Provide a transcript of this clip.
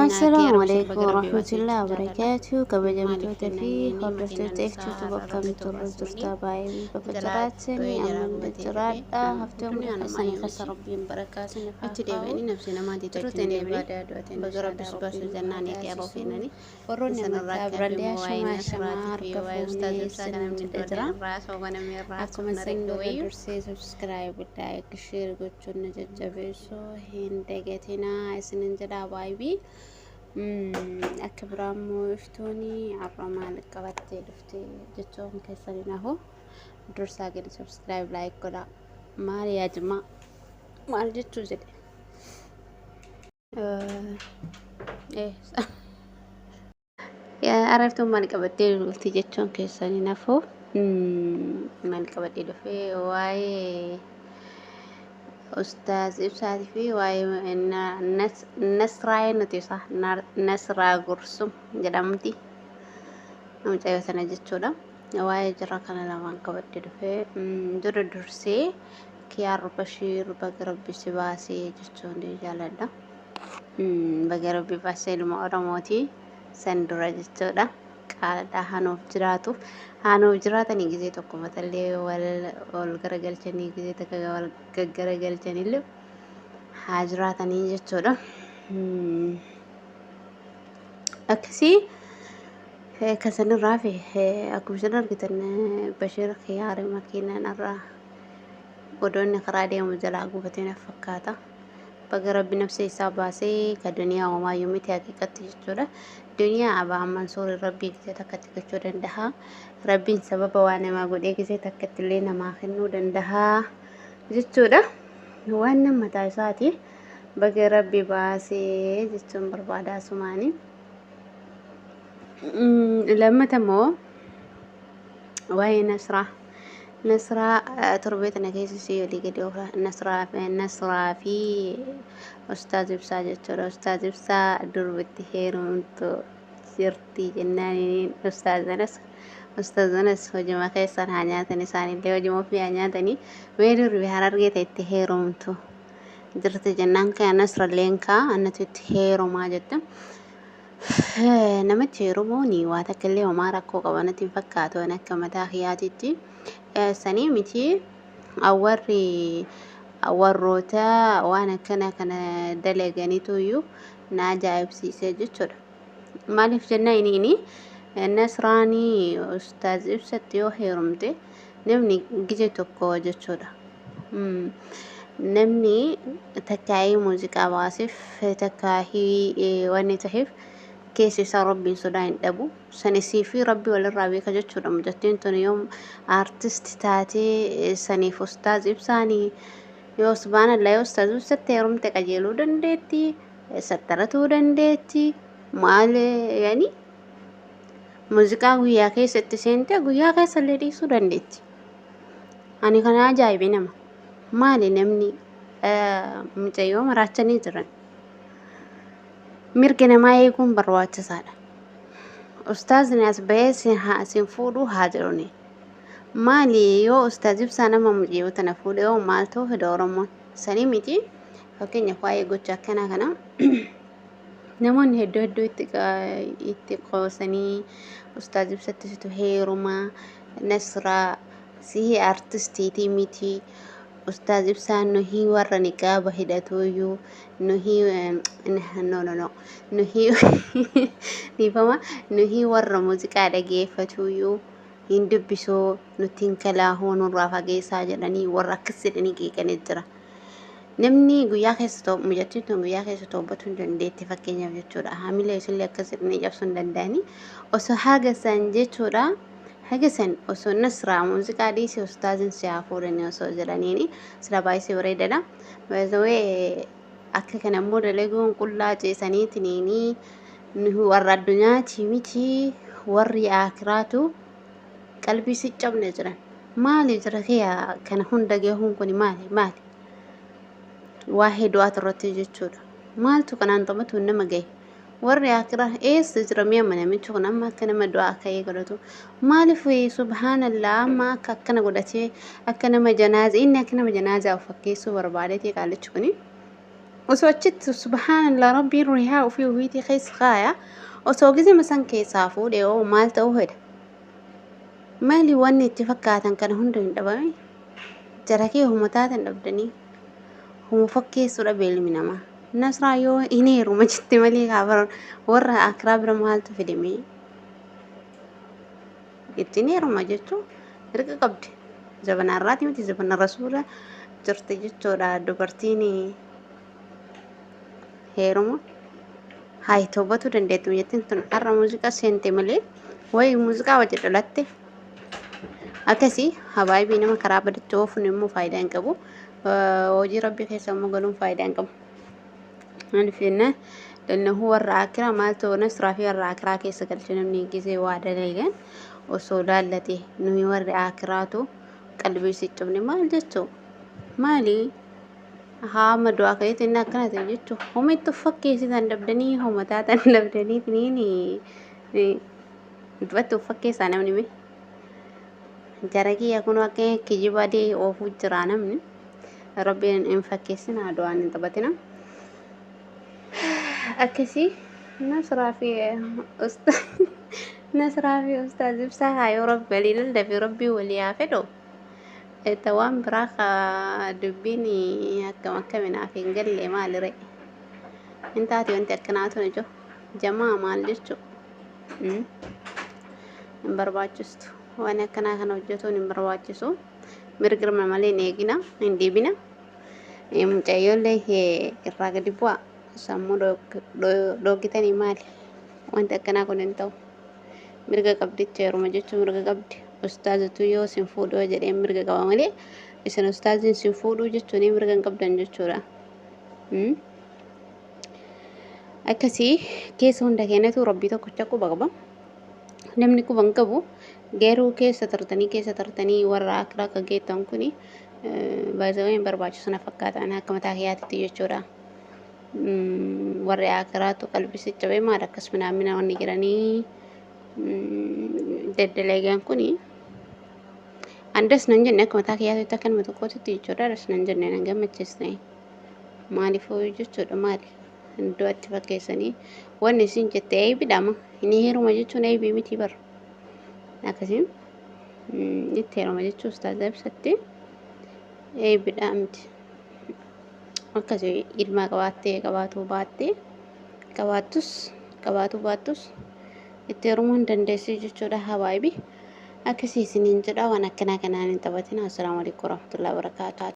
Assalaamu alaikum warahmatullahi wabarakaatuh. Kabajamtoota fi hordoftoota iftuutu bakka turre jirta, baay'ee bakka jiraatanii ammallee jiraadha. Haftee umurii keessanii keessa Rabbiin barakaa isiniif haa kaa'u. Turtanii baga Rabbi si baasu jennaan taasisu. Warroonni amantaa birallee ashamaa ashamaa harka fuunee isinin jedhe jira. Akkuma isin dura dursee subscribe, like, share gochuun na jajjabeessuu hin dagatinaa isinin jedha baay'ee. Akka biraa immoo iftuuni har'a maal qabattee dhufte jechuun keessaniin hafu, dursaa gadi subscribe, like godhaa. Maal yaajimaa maal jechuu jedhe. Araftuun maal qabattee dhufte jechuun keessaniin hafu, maal qabadhee dhufee waa'ee Ustaaz Ibsaatii fi waa'ee Nasraa nuti isa Nasraa Gursum jedhamti. Mucayyoo sana jechuudha. Waa'ee jara kana lamaan qabadhee dhufee, dura dursee Kiyaar Bashiir baga Rabbi si baasee jechuun jaaladha. Baga Rabbi baasee, ilma Oromooti san dura jechuudha. Qaaladhaa hanuuf jiraatu. Hanuuf jiraatanii gizee tokko matallee wal ol garagalchanii, gizee takka wal gaggaragalchanillee haa jiraatanii jechuudha. Akkasii kan sanirraa fi akkuma isin argitan Bashiir Kiyaari makiinaan irraa odoo inni karaa deemu jalaa gubatee na fakkaata. Baga Rabbi nafsee isaa baasee, ka duniyaa homaayyuu miti haqiiqatti jechuudha. Duniyaa Abaa Mansuuri Rabbii gisee takkatti gochuu danda'a. Rabbiin sababa waa namaa godhee gisee takkatti illee namaa kennuu danda'a jechuudha. Waan nama mataa isaati. Baga Rabbi baasee jechuun barbaada asumaani. Lammata immoo waa'ee Nasraa. Nasraa torbee tana keessa isii olii gadi oofa. Nasraa fi Nasraa fi Ustaaz Ibsaa jechuudha. Ustaaz Ibsaa durbitti heerumtu jirti jennaan Ustaazanas Ustaazanas hojima keessan haa nyaatan, isaanillee hojima ofii haa nyaatanii. Mee durbi Harargee ta'e itti heerumtu jirti jennaan kan Nasralleen kaa annatu itti heerumaa jette. Namichi heerumuun waa takka illee homaa rakkoo qaba natti hin fakkaatu ani akka mataa kiyyaatitti. Sanii miti, warri warroota waan akkana kana dalaganitu iyyuu na ajaa'ibsiisee jechuudha. Maaliif jennaa, inni Nasraanii Ustaaz Ibsatti yoo heerumte namni gije tokko jechuudha. Namni takkaayii muuziqaa baasif takkaayii wanni taheef keessi isaa Rabbiin sodaa hin dhabu. Sanisii fi Rabbi walirraa beeka jechuudha. Mucattiin tun yoo aartist taatee saniif Ustaaz Ibsaanii yoo subhaanallah yoo Ustaaz Ibsatti heerumte qajeeluu dandeetti, sattaratuu dandeetti. Maal yaani, muuziqaa guyyaa keessatti seente guyyaa keessa illee dhiisuu dandeetti. Ani kana ajaa'ibe nama. Maali namni mucayyoo maraachanii jiran. Mirga namaa eeguun barbaachisaadha. Ustaazni as bahee sin fuudhuu haa jedhuni. Maali yoo Ustaaz Ibsaa nama mucayyoo tana fuudhe hoo maal ta'uu fedha Oromoon? Sanii miti, fakkeenyaaf waa'ee gocha akkanaa kana namoonni hedduu hedduu itti qoosanii Ustaaz Ibsatti situ heerumaa, Nasraa sihii artistiitii miti, Ustaaz Ibsaan nuhii warra niqaaba hidhatuuyyuu nuhii, no, no, no, nuhii, dhiifama, nuhii warra muuziqaa dhageeffatuuyyuu hin dubbisuu, nutti hin kalaahuu, nurraa fageessaa jedhanii warra akkas jedhanii qeeqanii jira. Namni guyyaa keessa ta'u mucattiin tun guyyaa keessa toobbatuu hin dandeetti fakkeenyaaf jechuudha. Hamilee isillee akkas jedhanii cabsuu hin danda'anii. Osoo haga san jechuudha. Haga san osoo Nasraa muuziqaa dhiisee ustaazin si haa fuudhanii osoo jedhaniini sila baay'isee bareedaadha. Baay'ee akka kana immoo dalaguun qullaa ceesaniitiniini nuyi warra addunyaati miti, warri akiraatu qalbii si cabne jiran. Maali jira kee kana hunda gahuun kun maali maali? Waa'ee du'aatu irratti jechuudha. Maaltu kanaan taphatu nama gahe? Warri akiraa eessa jira mi'a amma namichi kun amma akka nama du'aa ka'ee godhatu. Maaliif, subhaanallah, amma akka akkana godhatee akka nama janaazaa, inni akka nama janaazaa of fakkeessuu barbaadeeti qaalichi kuni. Osoo achitti subhaanallah rabbiin rihaa ofii ofiitii keessa kaaya osoo gizima san keessaa fuudhe hoo maal ta'uu fedha? Maali wanni itti fakkaatan kana hunda hin dhabame? Jara kee homa taatan dhabdanii homa fakkeessuu dhabe ilmi namaa. Nasraa yoo hin heeruma jette malee kaa warra akiraa bira maaltu fidame? Ittiin heeruma jechuun mirga qabdi. Zabana irraati miti zabana rasuula jirti jechuudha dubartiin heeruma. Hayi toobatu dandeetti jettiin tun har'a muuziqaa seente malee wayi muuziqaa wajji dhalatte. Akkasii habaayibii nama karaa baditti oofuun immoo faayidaa hin qabu. Hojii rabbii keessa immoo galuun faayidaa hin qabu. Maaliif jennaan dannahu warra akiraa maaltu nasraa fi warra akiraa keessa galche namni gisee waa dalagan osoo laallate nuyi warri akiraatu qalbii si cufne maal jechuu maali haama du'aa ka'eetu inni akkana ta'e jechuu homa itti fakkeessitan dhabdanii homa taatan dhabdanii tiniin du'atti of fakkeessaa namni mee jara kiyya kun akka kijiba adii oofuu jira namni rabbiin hin fakkeessinaa du'aan hin taphatina. Akkasii Nasraa fi Nasraa fi Ustaaz Ibsaa haa yoo rabbi walii lallabee rabbii walii haa fedhu. Ta waan biraa kaa dubbiin akkam akkami naaf hin galle maali ree. Hin taate wanti akkanaa tun ijoo jamaa maal jechuu hin barbaachistu. Waan akkanaa kana hojjetuun hin barbaachisu. Mirgirma malee hin eegina hin dhiibina. Mucayyoollee irraa gadi bu'a. Sammuu dhoogitanii maali? Wanti akkanaa kun hin ta'u. Mirga qabdicha heeruma jechuun mirga qabdi. Ustaazatu yoo sin fuudhuu jedhee mirga qaba malee isin ustaaziin sin fuudhuu jechuun mirga hin qabdan jechuudha. Akkasii keessa hunda keenyatu rabbii tokkicha quba qaba. Namni quba hin qabu garuu keessa tartanii warra akiraa akka geettan kuni baay'ee hin barbaachisu na fakkaata akka mataa kiyyaatitti jechuudha. Warri akiraatu qalbii si cabee maal akkas minaamina wanni jedhanii daddalagan kuni andas nan jenne akka mataa kiyyaatitti akka nama tokkootitti jechuudha. Das nan jenne nan gammachiisne maaliifuu jechuudha maali iddoo itti fakkeessanii wanni isin jette eebidhama inni heeruma jechuun eebii miti bara akkasiin itti heeruma jechuun ustaaza ibsatti eebidhaa miti. Akkasii ilmaa qabaattee qabaatuu baattee qabaattus qabaatuu baattus itti heerumuu hin dandeessi jechuudha habaayibi. Akkasii isiniin jedha waan akkanaa kanaan hin taphatina. Assalaamu alaikum warahmatullahi wabarakaatuh.